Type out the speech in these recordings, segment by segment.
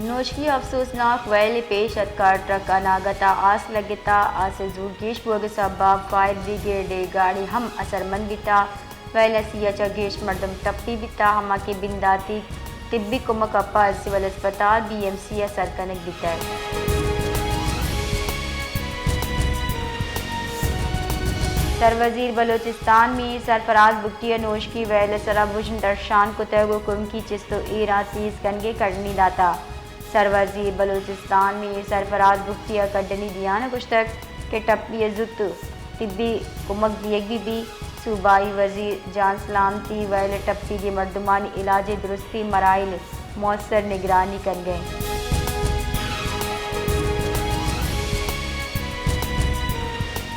نوشکی ءَ افسوسناک ویل پیش اتکا، ٹرک ءَ اناگت ءَ آس لگتا، آس ءِ زور گیش بوگ ءِ سبب ءَ فائر بریگیڈ ءِ گاڑی ہم اثرمند بیتا۔ ویل ءِ سیاہ چہ گیش مردم ٹپی بیتا، ہما کہ بنداتی طبی کمک ءَ پد سول اسپتال بی ایم سی ءَ سر کنگ بیتگ۔ سروزیر بلوچستان میر سرفراز بگٹی ءَ نوشکی ویل ءِ سرا بژن درشان کتگ ءُ کمکی چست ءُ ایراں تیز کنگ ءِ کڈنی داتا۔ سروزیر بلوچستان میر سرفراز بگٹی ءَ کڈنی دیان ءَ گوشتگ کہ ٹپی ءَ زوت طبی کمک دیگ بہ بیت۔ صوبائی وزیر جان سلامتی ویل ءِ ٹپیگیں مردمانی علاج ءِ درستیں مراحل ءِ موثر نگرانی کنگ ءَ انت۔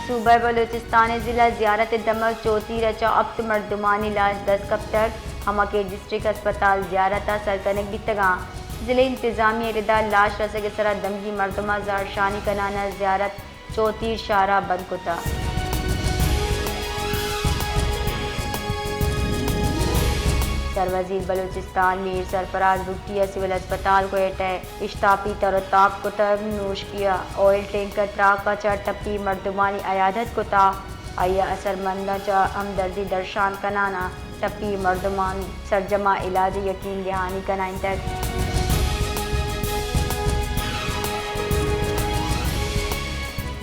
صوبہ بلوچستان ءِ ضلع زیارت ءِ دمگ چوتیر ءَ چہ ہپت مردمانی لاش دست کپتگ، ہما کہ ڈسٹرکٹ اسپتال زیارت ءَ سر کنگ بیتگاں۔ ضلع انتظامیہ ءِ ردا لاش رسگ ءِ سرا دمگی مردماں زہرشانی کنان ءَ زیارت چوتیر شاہراہ بند کتگ۔ سروزیر بلوچستان میر سرفراز بگٹی ءَ سول اسپتال کوئٹہ ءَ اشتاپی تر ءُ تاب کتگ۔ نوشکی ءَ آئل ٹینکر تراک ءَ چہ ٹپی مردمانی عیادت کتگ۔ آئی ءَ اثرمنداں چہ ہمدردی درشان کنان ءَ ٹپی مردمانی سرجم ءَ علاج ءِ یقین دہانی کنائینتگ۔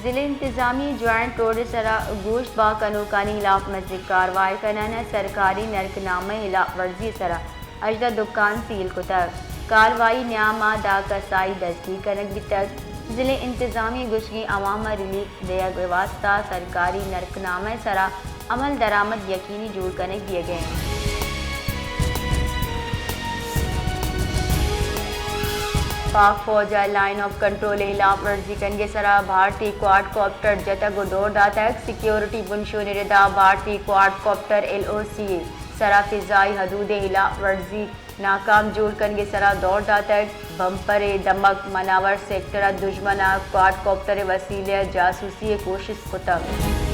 ضلع انتظامیہ ءَ جوائنٹ روڈ ءِ سرا گوشت بہا کنوکانی ہلاپ مزنیں کاروائی کنان ءَ سرکاری نرخ نامہ ءِ ہلاپ ورزی ءِ سرا ہژدہ دکان سیل کتگ۔ کاروائی ءِ نیام ءَ دہ کسائی دزگیر کنگ بیتگ۔ ضلع انتظامیہ ءِ گوشگ ءَ عوام ءَ ریلیف دیگ ءِ واستہ سرکاری نرخ نامہ ءِ سرا عمل درآمد یقینی جوڑ کنگ بیگ ءَ انت۔ پاک فوج ءَ لائن آف کنٹرول ءِ ہلاپ ورزی کنگ ءِ سرا بھارتی کواڈ کاپٹر جتگ ءُ دور داتگ۔ سیکیورٹی بنشون ءِ ردا بھارتی کواڈ کاپٹر ایل او سی ءِ سرا فضائی حدود ءِ ہلاپ ورزی ناکام جوڑ کنگ ءِ سرا دور داتگ۔ بمپر ءِ دمگ مناور سیکٹر ءَ دژمن ءَ کواڈ کاپٹر ءِ وسیلہ ءَ جاسوسی ءِ کوشست کتگ۔